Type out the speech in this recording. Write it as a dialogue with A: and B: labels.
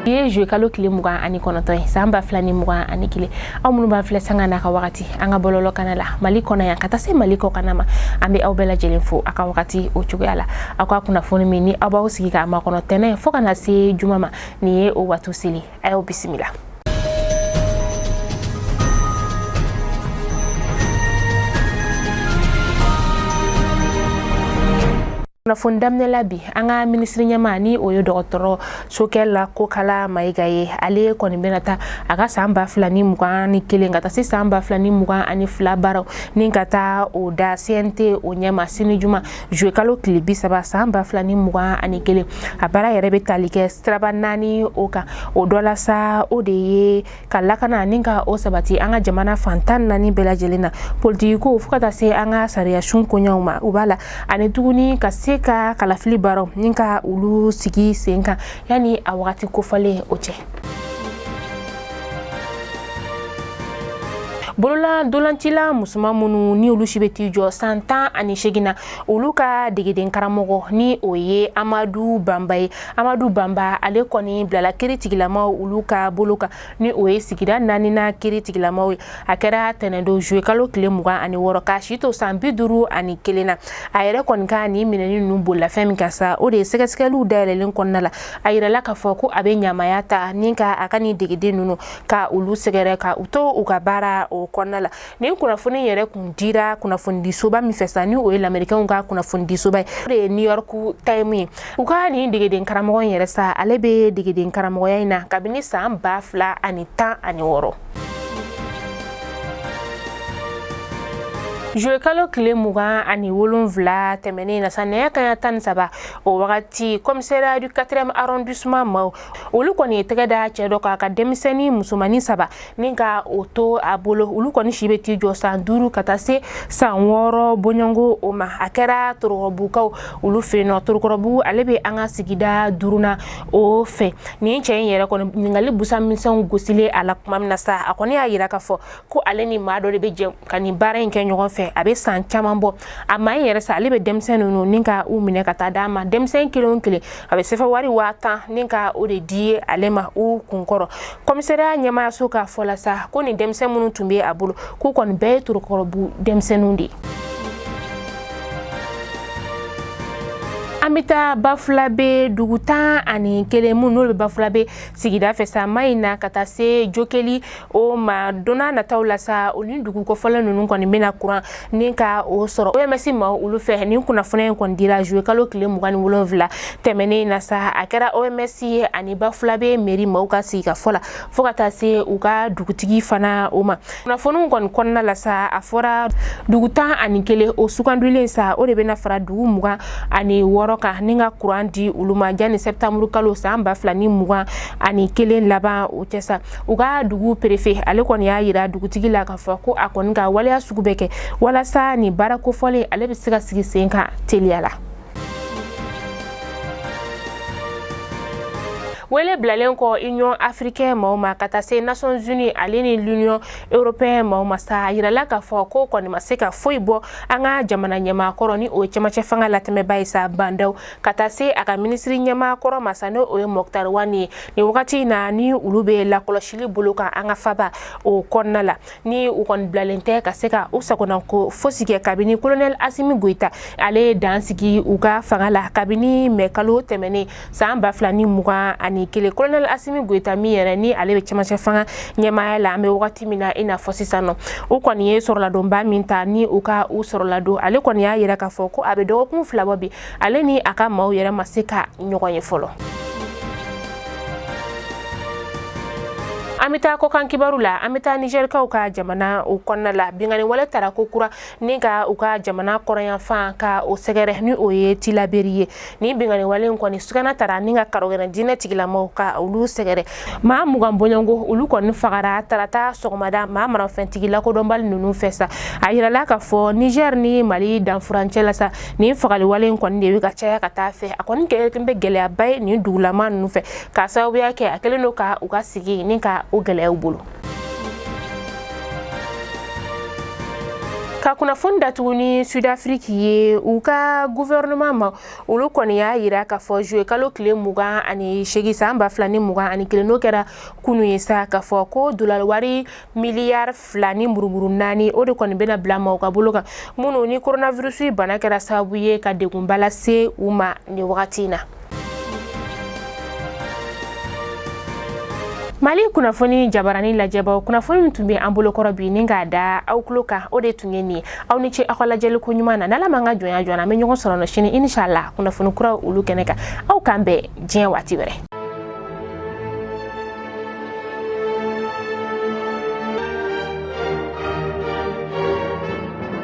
A: Bi ye juillet kalo tile 29 ye, san 2021. Aw minnu b'an filɛ sanga n'a ka wagati an ka bɔlɔlɔ kana la, Mali kɔnɔ yan ka taa se Mali kɔkanna ma, an bɛ aw bɛɛ lajɛlen fo a ka wagati o cogoya la. Aw ka kunnafoni min ni aw b'aw sigi k'a makɔnɔ tɛnɛ fo ka na se juma ma, nin ye o waati seli. A y'aw bisimila. Kunnafoni daminɛ la bi, an ka minisiri ɲɛmaa ni o ye dɔgɔtɔrɔ Sogɛl Kokala Mayiga ye, ale kɔni bɛna taa a ka san 2021 ka taa se san 2022 baaraw ni ka taa o da CNT o ɲɛma sini juma juillet kalo tile 30, san 2021. A baara yɛrɛ bɛ tali kɛ siraba naani o kan. O dɔ la sa, o de ye ka lakana ni ka o sabati an ka jamana fan 14 bɛɛ lajɛlen na, politiki ko fo ka taa se an ka sariya sun koɲɛw ma, u b'a la, ani tuguni ka se ka kalafili baaraw ni ka olu sigi sen kan yanni a wagati kofɔlen o cɛ. Bolola ntolancila musoman minnu ni olu si bɛ t'i jɔ san 18 na, olu ka degeden karamɔgɔ ni o ye Amadu Banba ye. Amadu Banba, ale kɔni bilala kiri tigilamaw olu ka bolo kan, ni o ye sigida naaninan kiri tigilamaw ye. A kɛra tɛnɛndon juillet kalo tile 26, k'a si to san 51 na. A yɛrɛ kɔni ka nin minɛni ninnu bolila fɛn min kan sa, o de ye sɛgɛsɛgɛliw dayɛlɛlen kɔnɔna la, a yirala k'a fɔ ko a bɛ ɲamaya ta ni ka a ka nin degeden ninnu ka olu sɛgɛrɛ ka u to u ka baara o kɔnɔna la. Nin kunnafoni yɛrɛ kun dira kunnafonidisoba min fɛ sa, ni o ye lamɛrikɛnw ka kunnafonidisoba ye, o de ye New York Times ye. U ka nin degeden karamɔgɔ in yɛrɛ sa, ale bɛ degeden karamɔgɔya in na kabini san 2016. Juillet kalo tile 27 tɛmɛnen na sa, nɛgɛ kanɲɛ 13 o wagati, commissariat du 4e arrondissement maaw olu kɔni ye tɛgɛ da cɛ dɔ kan ka denmisɛnnin musomannin saba ni ka o to a bolo. Olu kɔni si bɛ t'i jɔ san 5 ka taa se san 6 bɔɲɔgɔnko o ma. A kɛra Torokɔrɔbugukaw olu fɛ yen nɔ. Torokɔrɔbugu, ale bɛ an ka sigida duurunan o fɛ. Nin cɛ in yɛrɛ kɔni, ɲininkali busan misɛnw gosilen a la tuma min na sa, a kɔni y'a yira k'a fɔ ko ale ni maa dɔ de bɛ jɛ ka nin baara in kɛ ɲɔgɔn fɛ, a bɛ san caman bɔ. A maa in yɛrɛ sa, ale bɛ denmisɛn ninnu ni ka u minɛ ka taa d'a ma. Denmisɛn kelen o kelen, a bɛ sefa wari 10,000 ni ka o de di ale ma u kunkɔrɔ. Commissariat ɲɛmaayaso k'a fɔ la sa ko nin denmisɛn minnu tun bɛ a bolo, k'u kɔni bɛɛ ye Torokɔrɔbugu denmisɛnninw de ye. An bɛ taa Bafulabe dugu 11 minnu n'olu bɛ Bafulabe sigida fɛ sa, Mayina ka taa se Jokeli o ma. Don n'a nataw la sa, o ni dugu kofɔlen ninnu kɔni bɛna kuran ni ka o sɔrɔ OMS ma olu fɛ. Nin kunnafoniya in kɔni dira juillet kalo tile 27 tɛmɛnen na sa. A kɛra OMS ye ani Bafulabe mairie maaw ka sigikafɔ la fo ka taa se u ka dugutigi fana o ma. Kunnafoniw kɔni kɔnɔna la sa, a fɔra dugu 11 o sugandilen sa, o de bɛna fara dugu 26 kan ni ka kuran di olu ma janni septembre kalo san 2021 laban o cɛ sa. U ka dugu préfet, ale kɔni y'a yira dugutigi la k'a fɔ ko a kɔni ka waleya sugu bɛɛ kɛ walasa nin baara kofɔlen ale bɛ se ka sigi sen kan teliya la. Wele bilalen kɔ Union africaine maaw ma ka taa se Nations Unies ale ni l'Union européenne maaw ma sa, a yirala k'a fɔ ko kɔni ma se ka foyi bɔ an ka jamana ɲɛmaa kɔrɔ ni o ye cɛmancɛ fanga latɛmɛba ye sa, Bah N'Daw, ka taa se a ka minisiri ɲɛmaa kɔrɔ ma sa, n'o ye Moctar Ouane ye. Nin wagati in na, ni olu bɛ lakɔlɔsili bolo kan an ka faba o kɔnɔna la, ni u kɔni bilalen tɛ ka se ka u sagonako fosi kɛ kabini colonel Assimi Goïta ale ye dan sigi u ka fanga la kabini mɛ kalo tɛmɛnen san 2021. Colonel Assimi Goïta min yɛrɛ ni ale bɛ cɛmancɛ fanga ɲɛmaaya la an bɛ wagati min na i n'a fɔ sisan nɔ, u kɔni ye sɔrɔladonba min ta ni u ka u sɔrɔladon, ale kɔni y'a yira k'a fɔ ko a bɛ dɔgɔkun 2 bɔ bi, ale ni a ka maaw yɛrɛ ma se ka ɲɔgɔn ye fɔlɔ. An bɛ taa kɔkan kibaru la. An bɛ taa Nizɛrikaw ka jamana o kɔnɔna la. Binkanni wale tara ko kura ni ka u ka jamana kɔrɔnyanfan ka o sɛgɛrɛ, ni o ye Tilaberi ye. Nin binkanni wale in kɔni sugana tara ni ka karogɛrɛ diinɛ tigilamaw ka olu sɛgɛrɛ. Maa 20 bɔɲɔgɔnko olu kɔni fagara tarata sɔgɔmada maa marafɛntigi lakodɔnbali ninnu fɛ sa. A yirala k'a fɔ Niger ni Mali danfurancɛ la sa, nin fagali wale in kɔni de bɛ ka caya ka taa fɛ. A kɔni kɛlen bɛ gɛlɛyaba ye nin dugulama ninnu fɛ, k'a sababuya kɛ a kɛlen don ka u ka sigi ni ka o gɛlɛyaw bolo. Ka kunnafoni datugu ni Sud-Afrique ye, u ka gouvernement ma, olu kɔni y'a yira k'a fɔ juillet kalo tile 28 san 2021, n'o kɛra kunu ye sa, k'a fɔ ko dolari wari miliyari 2 ni murumuru 4, o de kɔni bɛna bila maaw ka bolo kan minnu ni coronavirus bana kɛra sababu ye ka degunba lase u ma nin wagati in na. Mali kunnafoni jabarani lajɛbaw, kunnafoni min tun bɛ an bolokɔrɔ bi ni k'a da aw tulo kan, o de tun ye nin ye. Aw ni ce aw ka lajɛli ko ɲuman na. N'Ala m'an ka jɔnya jɔ an na, an bɛ ɲɔgɔn sɔrɔ nɔ sini, inshallah, kunnafoni kuraw olu kɛnɛ kan. Aw k'an bɛn diɲɛ waati wɛrɛ.